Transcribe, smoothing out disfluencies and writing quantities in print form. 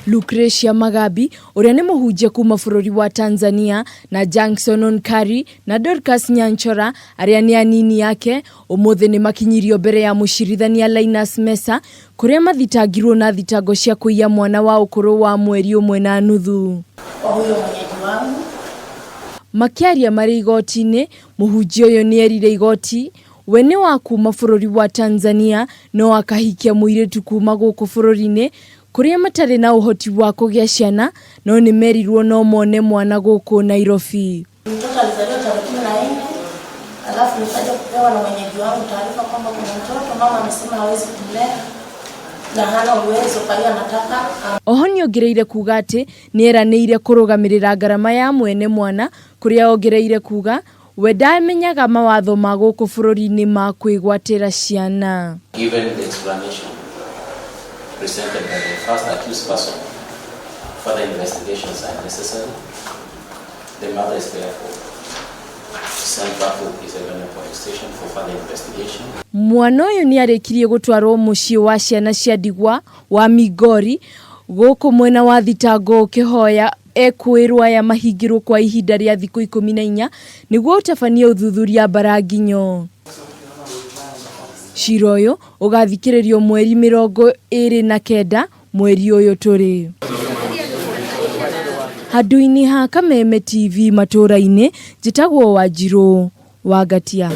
Lucretia Magabi ũrĩa nĩ mũhunjia kuma bũrũri wa Tanzania na Jackson Onkari na Dorcas Nyanchora arĩa nĩ anini ake ũmũthĩ nĩ makinyirio mbere ya mũcirithania Linus Mesa kũrĩa mathitangirwo na thitango cia kũiya mwana wa ũkũrũ wa mweri ũmwe na nuthu. Kwa huyo mwenyeji wangu. Makĩaria marĩ igoti-inĩ, mũhunjia ũyũ nĩ erire igoti we nĩ wa kuma bũrũri wa Tanzania no akahikia mũirĩtu kuma gũkũ bũrũri-inĩ kũrĩa matarĩ na ũhoti wa kũgĩa ciana no nĩ merirwo no mone mwana gũkũ Nairobi. Mtoto alizaliwa tarehe 14, alafu nikaja kupewa na mwenyeji wangu taarifa kwamba kuna mtoto, mama amesema hawezi kumlea na hana uwezo, kwa hiyo anataka Oho nĩongereire kuga atĩ nĩeranĩire kũrũgamĩrĩra ngarama ya mwene mwana kũrĩa ongereire kuga we ndamenyaga mawatho ma gũkũ bũrũri-inĩ ma kwĩgwatĩra ciana. Given the explanation presented by the first accused person, further investigations are necessary. The matter is therefore sent back to Isebania Police Station for further investigation. Mwana ũyũ nĩarĩkirie gũtwarwo mũciĩ wa ciana cia ndigwa wa Migori gũkũ mwena wa thitango ũkĩhoya ekũĩrwo aya mahingĩrwo kwa ihinda rĩa thikũ 14 nĩguo ũtabanie ũthuthuria mbaranginyo. Cira ũyũ ũgathikĩrĩrio mweri 29 mweri ũyũ tũrĩ. Handũ-inĩ ha Kameme TV matũra-inĩ njĩtagwo Wanjirũ wa Ngatia.